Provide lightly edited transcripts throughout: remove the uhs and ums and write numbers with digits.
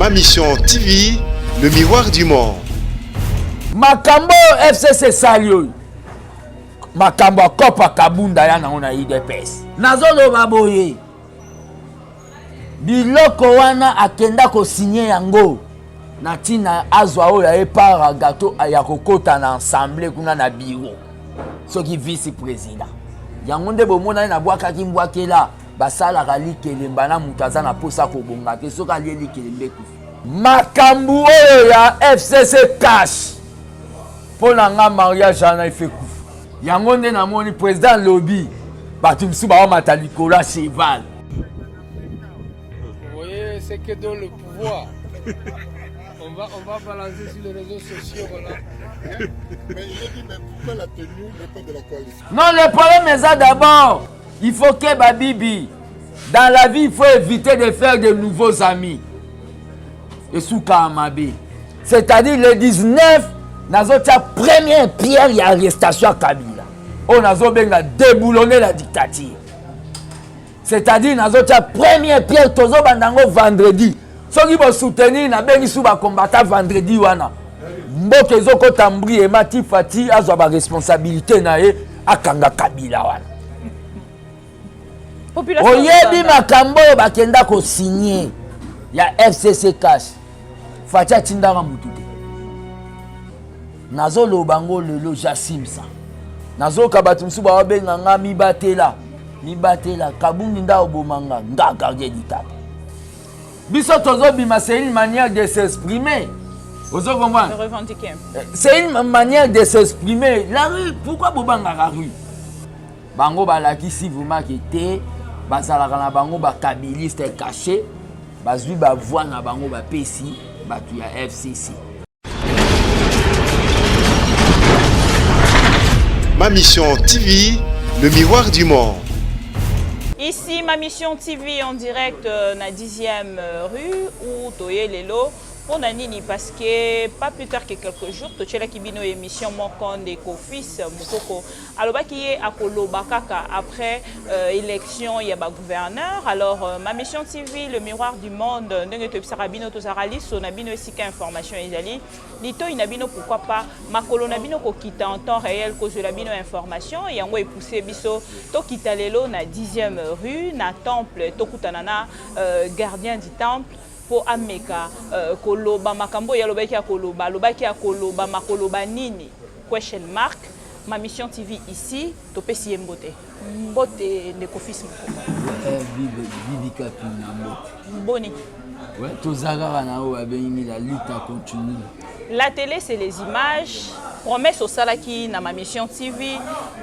Ma Mission TV, le miroir du monde. Makambo oyo FCC esali oyo makambo ya kopa kabunda ya nango na UDPS. Nazoloba boye biloko wana akenda kosinye yango na ntina azwa oyo aye part gato ya kokota na ensemble kuna na biro soki vice président yango nde bomonani nabwakaki mbwakela basalaka likelemba na moto aza na mposa kobonga te soki alie likelemba ekufi makambo oyo ya fcc cash mpo na nga mariage wana efe kufa yango nde namoni président lobi bato mosusu baomata likolo ya cheval voyez ce que donne le pouvoir. On va, on va balancer sur les réseaux sociaux, voilà. Mais il a dit, mais pourquoi la tenue n'est pas de la coalition Non, le problème est ça d'abord. Il faut que Babibi, dans la vie, il faut éviter de faire de nouveaux amis. Et sous Mabe. C'est-à-dire le 19, nazotia première pierre ya arrestation ya Kabila. Oyo nazobenga déboulonner la dictature. C'est-à-dire nazotia première pierre tozobanda yango vendredi. Soki bosoutenir nabengi su bacombattants vendredi wana. Mboka ezokota mbri emati Fati azwa baresponsabilité na ye akanga Kabila wana. Oyebi makambo oyo bakenda kosigne ya FCC cash Fati atindaka motu te. Nazoloba yango lelo jasimsa. Nazoka bato mosusu bawabenga nga mibatela mibatela kabungi nda oboma nga nga gardien du temple. Biso tozobima c'est une manière de s'exprimer. Ozo comprendre? Revendiquer. C'est une manière de s'exprimer. La rue, pourquoi bobangaka rue? Bango balakisi vraiment que te bazalaka na bango ba kabiliste caché bazwi ba voix na bango bapesi bato ya FCC. Ma Mission TV, le miroir du monde. Ici, Ma Mission TV en direct euh, na 10e euh, rue où toye lelo pona nini parce que pas plus tard que quelques jours totielaki bino émission moko ndeko fils Mukoko alobaki ye akoloba kaka après euh, élection ya ba gouverneur alors euh, Ma Mission TV le miroir du monde ndenge toyebisaka bino tozalaka liso na bino esika information ezali litoi na bino pourquoi pas makolo na bino kokita en temps réel kozwela bino information yango epousse biso tokita lelo na 10e rue na temple tokutana na euh, gardien du temple mpo ameka euh, koloba makambo oyo alobaki akoloba alobaki akoloba makoloba nini question mark Ma Mission TV ici, topesi ye mbote. Mbote ndeko fils Mukoko. Eh, bibi, bibi kapinga mbote. Boni. Ouais, toza kaka na oyo babengi la lutte continue. La télé c'est les images. Promesse osalaki na Ma Mission TV.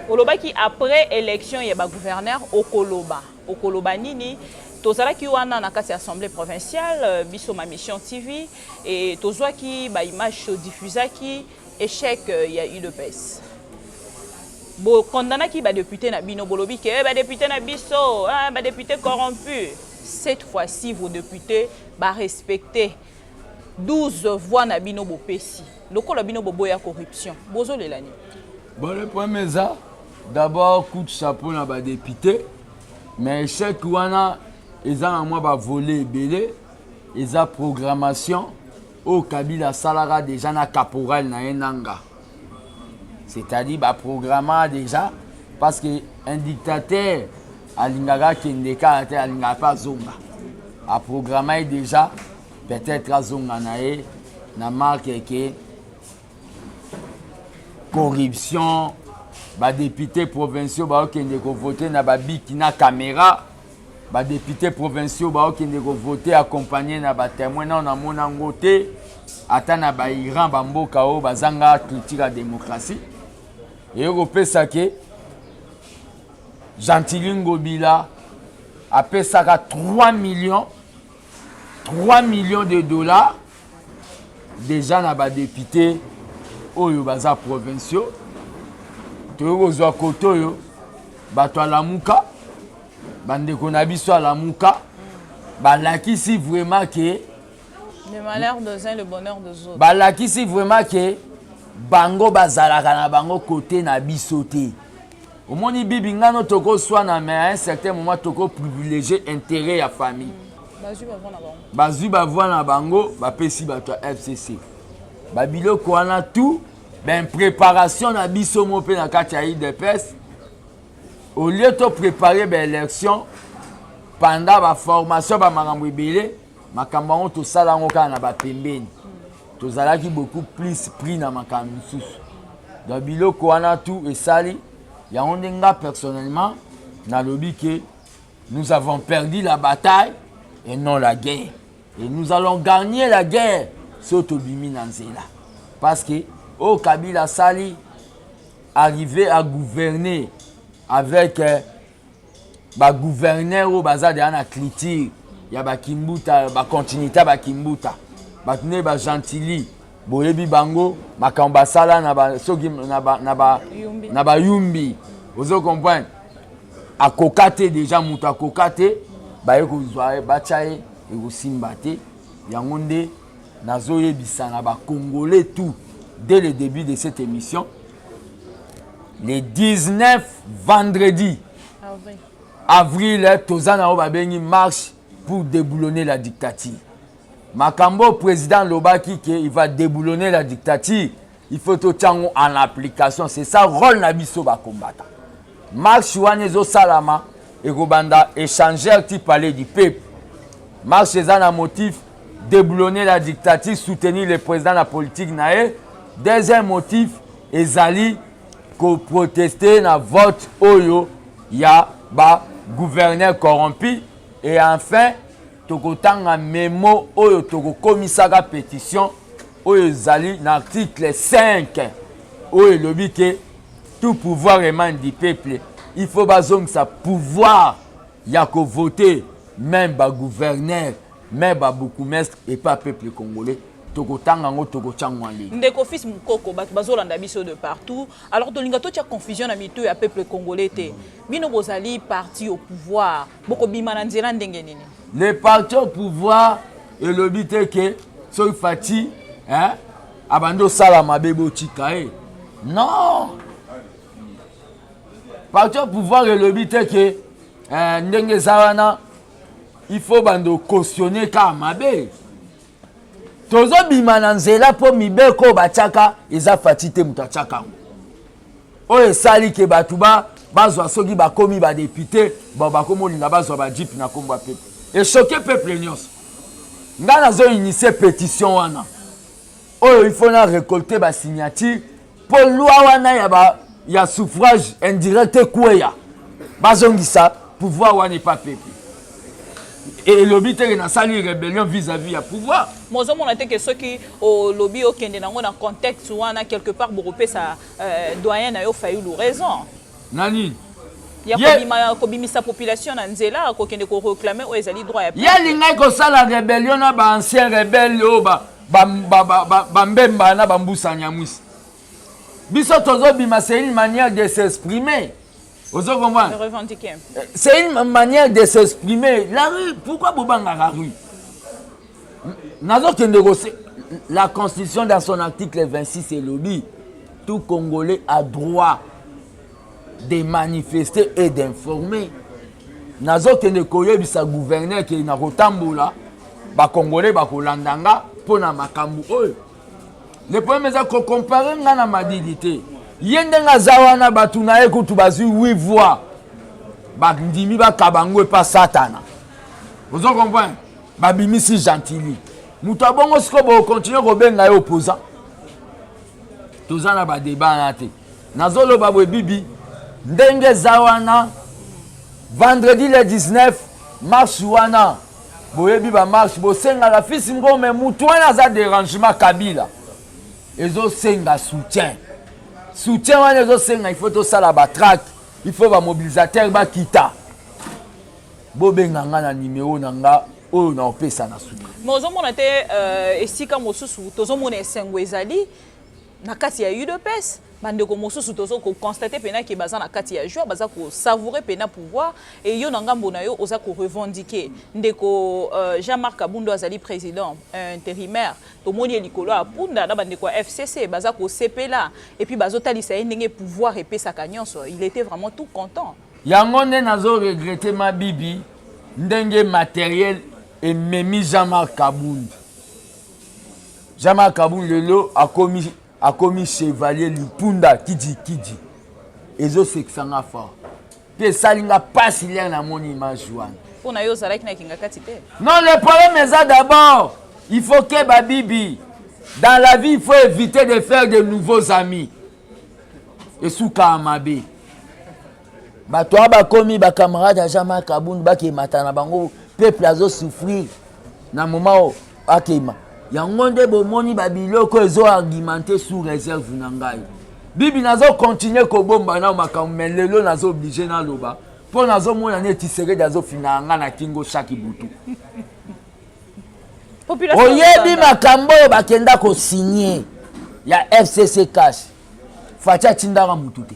Olobaki après élection ya ba gouverneur okoloba. Okoloba nini? Tozalaki wana na kati ya assemblée provinciale biso Ma Mission TV et tozwaki ba images todiffusaki Echec ya udps. Bo condamnaki ba deputes na bino bolobi ke ba deputes na biso hein, ba deputes corrompus. Cette fois-ci vos deputes ba respecter 12 voix na bino bopesi. Lokola bino boboya corruption, bozolela nini? Bon, le problème eza d'abord coup de chapeau na ba députés mais échec wana eza na mwa ba volet ebele eza programmation oyo Kabila asalaka dejà na caporal na ye Nanga c'est-à-dire ba programma dejà parce que un dictateur alingaka akende kaka te alingaka mpe azonga aprograma ye dejà peut-être azonga na ye na marque ke corruption badepute provinciaux baokende kovote na babiki na caméra Ba deputes provinciaux baokende ko voter accompagner na ba temoins nao namona yango te ata na ba Iran ba mboka oyo bazanga culture ya démocratie eye kopesa ke Gentili Ngobila apesaka 3 millions 3 millions de dollars deja na ba depute oyo baza provinciaux toyei kozwa kote oyo bato alamuka bandeko na biso alamuka balakisi vraiment ke le malheur des uns le bonheur des autres balakisi vraiment ke bango bazalaka na bango kote na biso te omoni bibi ngano tokoswana mais à un certain moment toko privilégier intérêt ya famille mm. Bazwi bavoix na bango, bapesi bato ya FCC. Babiloko wana tout baimpréparation na biso mo mpe na kati ya UDPS. Au lieu topréparer baélection pendant baformation, bamakambo ebele, makambo yango tosala yango kaka na bapembeni. Tozalaki beaucoup plus pris na makambo mosusu. Donc biloko wana tout esali yango nde nga personnellement nalobi ke nous avons perdu la bataille et non la guerre, et nous allons gagner la guerre soki tobimi na nzela, parce que oyo Kabila asali, arriver à gouverner avec bagouverneur oyo baza deya na culture ya bakimbuta, bacontinuité ya bakimbuta, bato nde bagentili, boyebi bango makambo basala na ba, soki na bayumbi, ozo comprendre. Akoka te déjà, moto akoka te, baye kozwa ye, batya ye, ekosimba te. Yango nde nazoyebisa na Bacongolais tout dès le début de cette émission: le 19, vendredi, avril, avril, toza na oyo babengi marche pour déboulonner la dictature. Makambo oyo président alobaki ke il va déboulonner la dictature, il faut totia yango en application. C'est ça rôle na biso bacombattants. Marche wana ezosalama, ekobanda Échangeur ti Palais du Peuple. Marche eza na motif: déboulonner la dictature, soutenir le président na politique na ye. Deuxième motif ezali koprotester na vote oyo ya bagouverneur corrompu. Et enfin tokotanga memo oyo tokokomisaka pétition oyo ezali na article 5 oyo elobi ke tout pouvoir émane du peuple. Il faut bazongisa pouvoir ya kovote même bagouverneur, même babourgmestre epa peuple congolais. Tokotanga yango, tokotya yango en ligne. Ndeko Fils Mokoko, bato bazolanda biso de partout. Alors tolinga totia confusion na mitu ya peuple congolais te. Bino bozali parti au pouvoir, bokobima na nzela ndenge nini? Le parti au pouvoir elobi te ke soki Fatshi, hein, abandi osala mabe, botika ye. Non, parti au pouvoir elobi te ke ndenge eza wana, il faut bando cautionner kaka mabe. Tozobima na nzela mpo mibeko oyo batiaka eza Fatshi te moto atiaka yango. Oyo esali ke bato bazwa, soki bakomi badéputé, bon, bakomi olinga bazwa bajeep na nkombo ya peuple, echoquer peuple nyonso. Ngai nazoinitier pétition wana oyo il faut na récolter basignature mpo loi wana ya suffrage indirect ekweya, bazongisa pouvoir wana epa peuple. Elobi teke nasali rébellion vis-à-vis ya pouvoir. Mozomona te ke soki olobi okende nango na contexte wana, quelque part bokopesa doyen na yo Fayulu raison? Nani? Ya kobimisa population na nzela, kokende koréclamer oyo ezali droit ya. Ye alingaki kosala rébellion na baancien rebelle oyo bambemba na bambusa nyamwisi. Biso tozobima, c'est une manière de s'exprimer, ozo comprendre? Revendiquer. C'est une manière de s'exprimer, la rue. Pourquoi bobangaka rue? Nazokende kose la Constitution dans son article 26 elobi: tout Congolais a droit de manifester et d'informer. Nazokende koyebisa gouverneur ke na kotambola, Bacongolais bakolanda nga mpo na makambo oyo. Le problème eza kocomparer nga na Madidi te. Ye ndenge aza wana, bato na ye kutu bazwi 8 voix, bandimi bakaba yango epa Satana, ozo comprendre? Babimisi Gentili, moto abongo. Sikoyo bokontinue kobenga ye opposant? Toza na badébat wana te. Nazoloba boye, bibi, ndenge eza wana, vendredi le 19, marche wana, boyebi bamarche bosengaka Fils Ngome, mutu wana aza dérangement. Kabila ezosenga soutien. Soutien wana ezosenga, il faut tosala batract, il faut bamobilisateur bakita. Bobenga nga na nimero na nga oyo na opesa na suka. Mais ozomona te esika mosusu tozomona esengo ezali na kati ya UDPS? Bandeko mosusu tozo koconstater mpena ke baza na kati ya joie, baza kosavourer mpena pouvoir. E yo na ngambo na yo oza korevendiquer. Ndeko Jean-Marc Abundo azali président intérimaire, tomoni ye likolo ya punda na bandeko ya FCC, baza kosepela et puis bazotalisa ye ndenge pouvoir epesaka nyonso. Il était vraiment tout content. Yango nde nazoregretter, mabibi, ndenge matériel. Ememi Jean-Marc Kabund. Jean-Marc Kabund lelo akomi akomi chevalier lipunda kidi kidi. Ezosekisa nga fort. Mpe esali nga pasi lere namoni image wana. Mpo na yo ozalaki na Kingakati te? Non, le problème eza d'abord, il faut keba bibi. Dans la vie, il faut éviter de faire de nouveaux amis. Esukaka mabe. Bato wana bakomi ba camarade ya Jean-Marc Kabund, bakemata na bango, peuple azo souffrir na moment oyo akema. Yango nde bomoni ba biloko ezo argumenter sous réserve na ngai. Bibi nazo continuer kobomba na makambo, mais lelo nazo obligé naloba mpo nazomona neti Tshisekedi azofinaka ngai na kingo chaque butu. Oyebi makambo oyo bakenda kosigne ya FCC cash, Fatshi atindaka mutu te.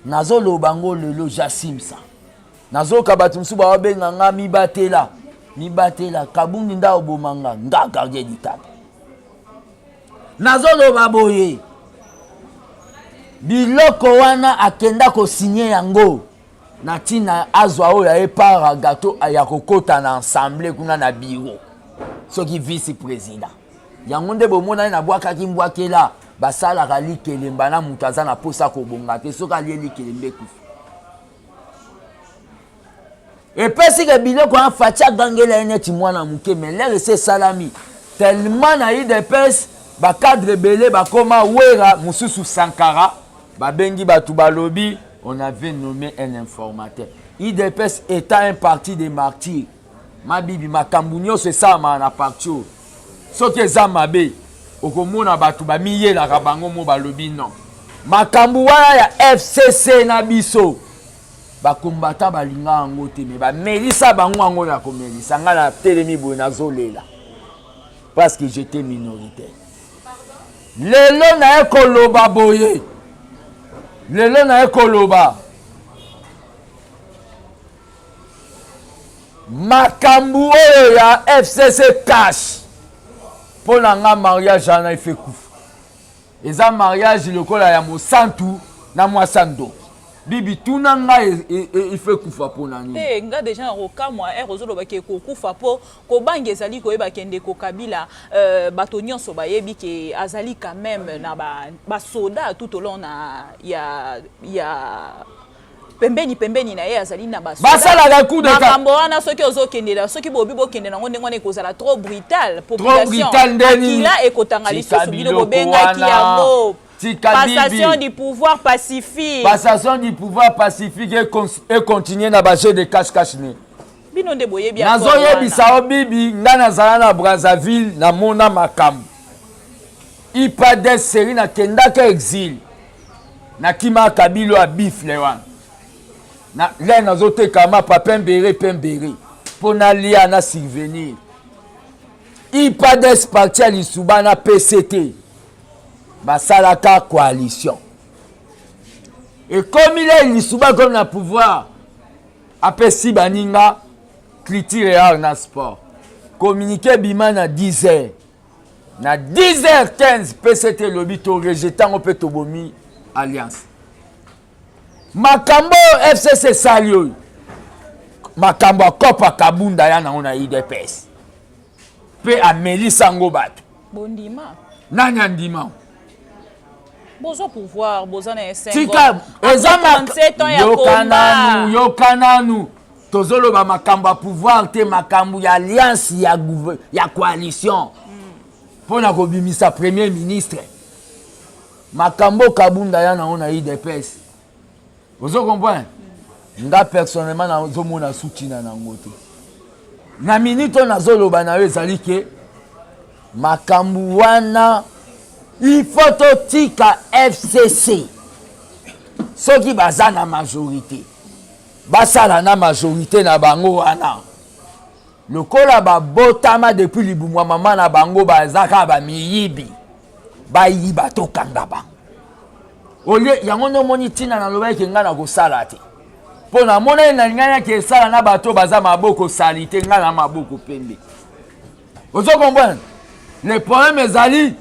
Nazoloba ngo lelo, j'assume ça. Nazoka bato mosusu bawabenga nga mibatela mibatela, Kabundi nda oboma nga, nga gardien du temple. Nazoloba boye, biloko wana akenda kosigne yango na ntina azwa oyo aye part gato ya kokota na ensemble kuna na bureau soki vice président. Yango nde bomonani nabwakaki mbwakela, basalaka likelemba na moto aza na posa kobonga te, soki alie likelemba ekufa. Epesi ke biloko wana Fatshi agangela ye neti mwana moke, mais lere esi esalami tellement na UDPS bacadre ebele bakoma Wera, mosusu Sankara, babengi bato balobi on avait nommé un informateur. UDPS étant un parti de martyrs, mabibi makambo nyonso esalamaka na parti oyo, soki eza mabe okomona bato bamiyelaka bango mo balobi non. Makambo wana ya FCC na biso bakombata balinga yango te, me bamelisa bango yango na komelisa. Ngai na telemi boye nazolela parce que j'étais minoritaire. Lelo naye koloba boye, lelo naye koloba makambo oyo ya FCC cash. Mpo na nga mariage wana efe kufa, eza mariage lokola ya mosantu na mwasi ya ndoki. Bibi tuna ngai ife kufa mpo na nini? Te, nga deja na kokamwa ere ozoloba ke kokufa, mpo kobanga ezali koyeba ke ndeko Kabila, bato nyonso bayebi ke azali quand même na basoda tout au long na ya pembeni pembeni na ye, azali na basoda. Basalaka coup d'état. Makambo wana soki ozokendela, soki bobi bokende nango ndenge wana, ekozala trop brutal. Trop brutal ndeni? Makila ekotanga Tika lisusu. Bino biloko bobengaki wana. yango Tika passation bibi. Du pouvoir pacifique. Passation du pouvoir pacifique et continuer na ba jeu de cache-cache ne. Bino nde boyebi accord Nazoyebisa wana. yo bibi, nga nazala na Brazzaville, namona makambo. IPADES série nakendaka exil. Nakima Kabilo ya bifle wana. Na le nazoteka mapa pembere pembere mpo nalia na survenir. IPADES parti ya lisuba na PCT basalaka coalition. Ekomi le lisuba comme na pouvoir apesi baninga culture et art na sport. Communiqué bima na 10 heures. Na 10 heures 15 PCT lobi to rejeter yango mpe tobomi alliance. Makambo oyo FCC esali oyo, makambo ya kopa Kabunda ya nango na UDPS mpe amelisa yango bato. Bondima. Nani andima? Bozo pouvoir, boza na esengo. Tika eza Après 37 ans ya yoka nanu, combat. yoka nanu. Tozoloba makambo ya pouvoir te, makambo ya alliance ya coalition. Mpona kobimisa premier ministre. Makambo Kabunda ya nango na UDPS. Ozo comprendre? Nga personnellement nazomona sutina nango te. Na minute oyo nazoloba na yo ezali ke makambo wana il faut totika FCC soki baza na majorité basala na majorité na bango wana lokola babotama depuis libumu ya mama na bango baza kaka bamiyibi, bayiba tokanga bango. Olie yango nde omoni ntina nalobaki ke ngai nakosala te, mpo namonaki nalingai nake esala na bato baza maboko salite, ngai na maboko pembe. Ozo comprendre? Le problème ezali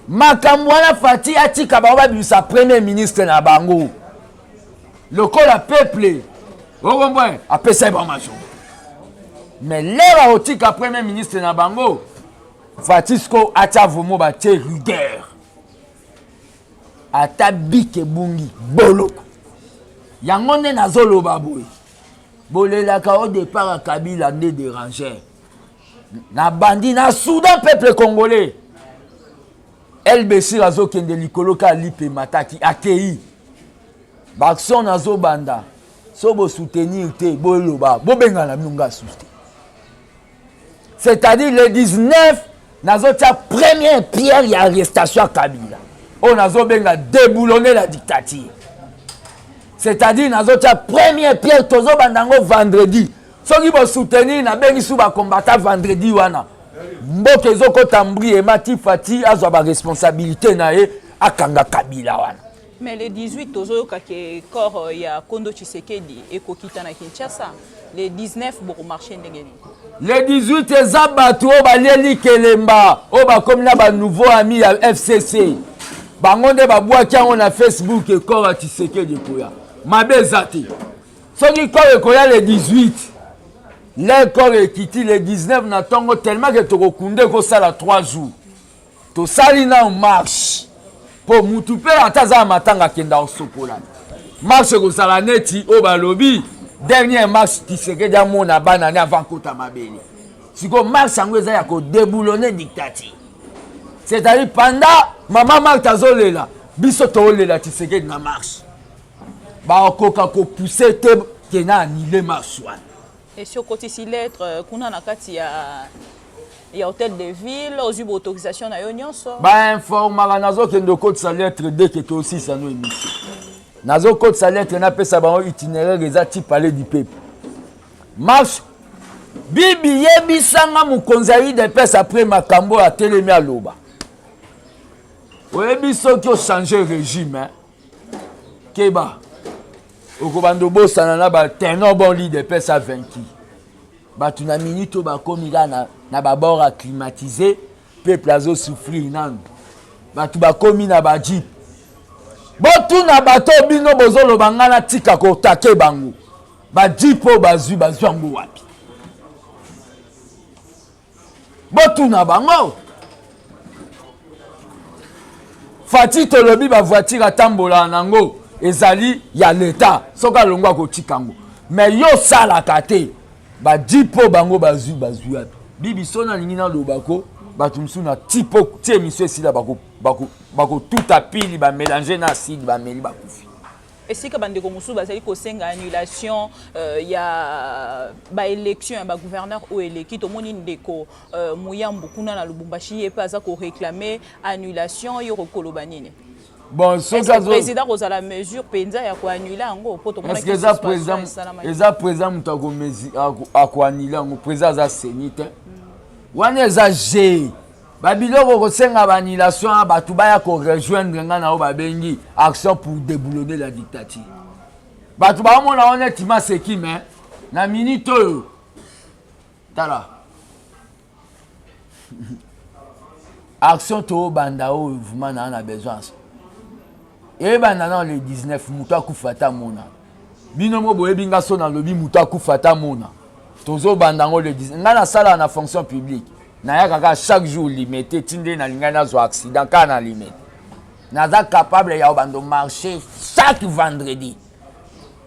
makambo wana Fatshi atika bango babimisa premier ministre na bango lokola peuple. Okomprendre? Apesaki bango majorité. Mais l'heure akotika premier ministre na bango, Fatshi sikoyo atia vraiment batie rigueur. Ata bic ebungi boloko. Yango nde nazoloba boye. Bolelaka au départ ya Kabila nde déranger. Na bandi na Soudan peuple congolais. El Bessir azokende likolo ka lipe mataki akei. Ba action nazobanda so bo soutenir te boloba bobengana bino nga susu te. C'est-à-dire le 19 nazotia première pierre ya arrestation ya Kabila oyo nazobenga déboulonner la dictature. C'est-à-dire nazotia première pierre, tozobanda yango vendredi. Soki bosoutenir, nabengi su bakombata vendredi wana. Mboka ezokota mbri emati, Fati azwa baresponsabilité na ye, akanga Kabila wana. Mais le 18 tozoyoka ke corps ya Kondo Tshisekedi ekokita na Kinshasa. Le 19 bokomarche ndenge nini? Le 18 eza bato oyo balieli kelemba, oyo bakomi na banouveau ami ya FCC. Bango nde babwaki yango na Facebook. Corps ya Tshisekedi ekoya, mabe eza te. Soki corps ekoya le 18, le corps ekiti le 19 na ntongo, tellement ke tokokunda ekosala 3 jours. Tosali nano marche mpo mutu mpe ata aza na matanga akenda kosokola. Marche ekozala neti oyo balobi dernière marche Tshisekedi amona bana ne avant kota mabele. Sikoyo marche yango eza ya kodéboulonner dictature, c'est-à-dire pendant mama Marthe azolela, biso toolela Tshisekedi na marche. Bakoka kopousse te ke na annuler marche wana. Esi okotisi lettre kuna na kati ya hôtel de ville, ozwi baautorisation na yo nyonso? Bainformaka, nazokende okotisa lettre dès que tosisa no émission. Nazokotisa lettre, napesa bango itinéraire, eza ti palais du peuple marche. Bibi, yebisanga, mokonzi ya UDPS, après makambo oyo atelemi aloba, oyebi soki ochange régime, eh? Keba, okobanda obosana na batenor. Bon, l'UDPS a vaincu bato na minute oyo bakomi kaka na babord acclimatisé. Peuple azosouffrir nanu, bato bakomi na bajeep. Botuna bato oyo bino bozoloba ngai natika kotake bango, bajeep oyo bazwi, bazwi yango wapi? Botuna bango. Fati, tolobi bavoiture atambolaka nango ezali ya leta, soki alongwa akotika yango. Mais yo osalaka te, bajeep oyo bango bazwi, bazwi wapi? Bibi, so nalingi naloba ko bato mosusu na ti po ti émission esila, bakotuta pili, bamélange na acide, bameli, bakufi. Esika bandeko mosusu bazali kosenga annulation ya baélection ya bagouverneur oyo eleki, tomoni ndeko Muyambu kuna na Lubumbashi, ye mpe aza koréclame annulation. Yo koloba nini? Bon, soki président kozala mesure mpenza ya koannule yango, mpo tomonaki eza président, eza président moto akoannule yango. Président aza CENI te. Wana eza g babiloko kosenga baannulation ya bato baya korejoindre ngai na oyo babengi action pour déboulonner la dictature. Bato baomona wana neti maseki, mais na minute oyo, tala action toobanda oyo, vraiment naa na besoin eyebanda na le 19. Moto akufa ata mona bino mo boyebi nga so nalobi moto akufa ata mona. Tozobanda yango le 19. Ngai nasalaka na fonction publique, nayaka kaka chaque jour Limete. Ti nde nalingai nazwa accident kaka na Limete. Naza capable ya kobanda marché chaque vendredi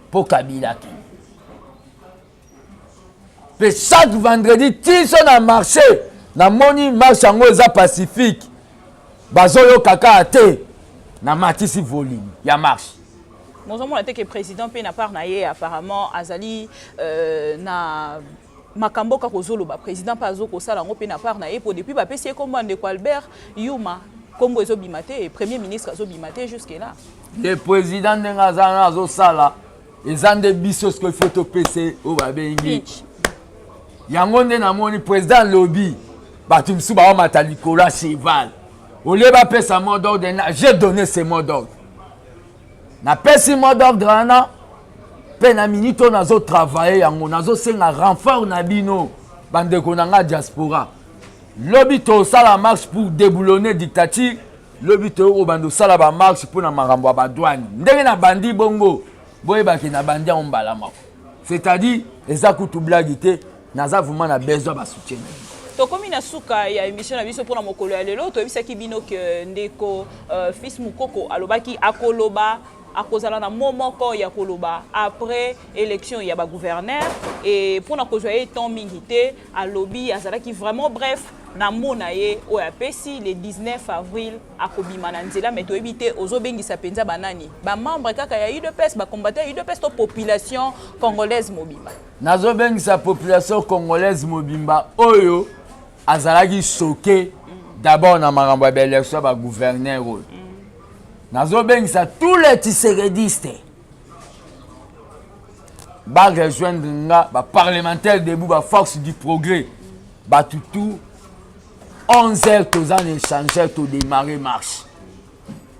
mpo Kabila te. Mpe chaque vendredi ti so na marché, namoni marche yango eza pacifique, bazoyoka kaka te, namatisi volume ya marche. Bozomona te ke président mpe na part na ye apparemment azali na makambo kaka ozoloba, président mpe azokosala yango mpe na part na ye, po depuis bapesi ye kombo ya ndeko Albert Yuma, kombo ezobima te, premier ministre azobima te jusque là. Le président ndenge aza wana azosala, eza nde biso sikoyo ifo topesa oyo babengi yango. Nde namoni président alobi bato mosusu baomata likolo ya cheval olie bapesa mot d'ordre. J'ai donné ce mot d'ordre, napesi mot d'ordre wana mpe na minute oyo nazotravaille yango. Nazosenga renfort na bino, bandeko na nga diaspora. Lobi tosala marche pour déboulonner dictature, lobi toyoki kobanda osala bamarche mpo na makambo ya badouane. Ndenge na bandi bongo, boyebake na bandi yango mbala moko, c'est-à-dire eza kutu blague te. Naza vraiment na besoin ba soutien na bino. Tokomi na suka ya emission na biso mpona mokolo ya lelo. Toyebisaki bino ke ndeko Fils Mukoko alobaki akoloba, akozala na mot moko ya koloba après élection ya ba gouverneur, et mpona kozwa ye temps mingi te, alobi azalaki vraiment bref na mot na ye oyo apesi le 19 avril akobima na nzela. Mais toyebi te ozobengisa mpenza banani, bamembre kaka ya UDPS, bacombattant ya UDPS to population congolaise mobimba? Nazobengisa population congolaise mobimba oyo azalaki choqué d'abord na makambo ya baélection ya bagouverneur oyo. Nazobengisa tous les tshisekedistes barejoindre nga, baparlementaire debout, baforce du progrès, bato tout. 11 heures toza na échangeur, todémarre marche.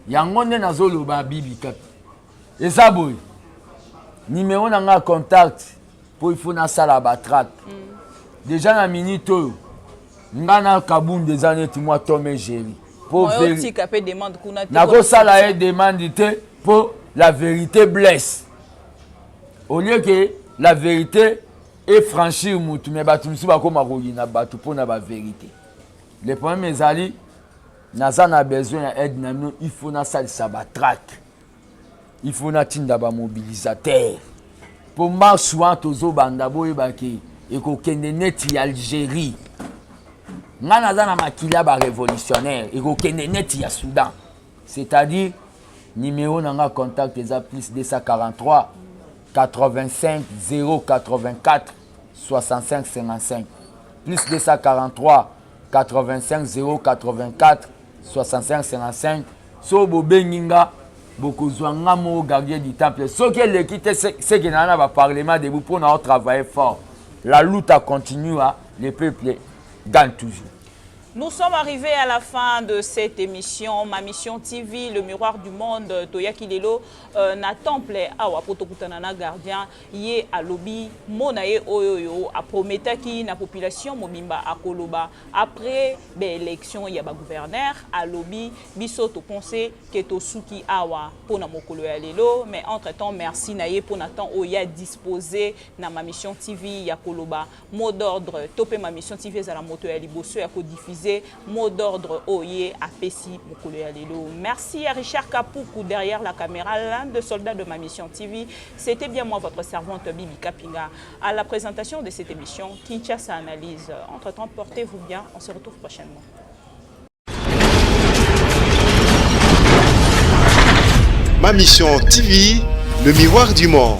Yango nde nazoloba bibi kaka eza boye. Numéro na nga contact, mpo il faut nasala batract déjà na minute oyo. Nga na Kabunda eza neti mwa Tom et Jerry. Po otika mpe demande kuna te. Nakosala ye demande te, mpo la vérité blesse. Au lieu que la vérité efranchir mutu, mais bato mosusu bakóma koyina bato mpona bavérité. Le problème ezali, naza na besoin ya aide na bino. Il faut nasalisa batract, il faut natinda bamobilisateur mpo marche wana tozobanda. Boyebaki ekokende neti ya Algérie. Ngai naza na makili ya barévolutionnaire, ekokende neti ya Soudan. C'est-à-dire numéro na nga contact eza plus 243 85 084 65 55, plus 243 85 084 65 55. So bobengi nga, bokozwa nga moko gardien du temple. Soki eleki te, seke naa na baparlement debout mpo na otravailler fort. La lutte continue, le peuple gagne toujours. Nous sommes arrivés à la fin de cette émission, Ma Mission TV, le miroir du monde. Toyaki lelo na temple awa po tokutana na gardien. Ye alobi mot na ye oyo yo aprometaki na population mobimba akoloba après ba élection ya ba gouverneur. Alobi, biso to penser que tosuki awa pona mokolo ya lelo, mais entre temps merci na ye pona temps oyo ya disposer na Ma Mission TV ya koloba mot d'ordre, to pe Ma Mission TV ezala moto ya liboso ya kodiffuser mot d'ordre oyo ye apesi mokolo ya lelo. Merci à Richard Kapuku derrière la caméra, l'un des soldats de Ma Mission TV. C'était bien moi, votre servante Bibi Kapinga, à la présentation de cette émission Kinshasa Analyse. Entre temps, portez-vous bien, on se retrouve prochainement. Ma Mission TV, le miroir du monde.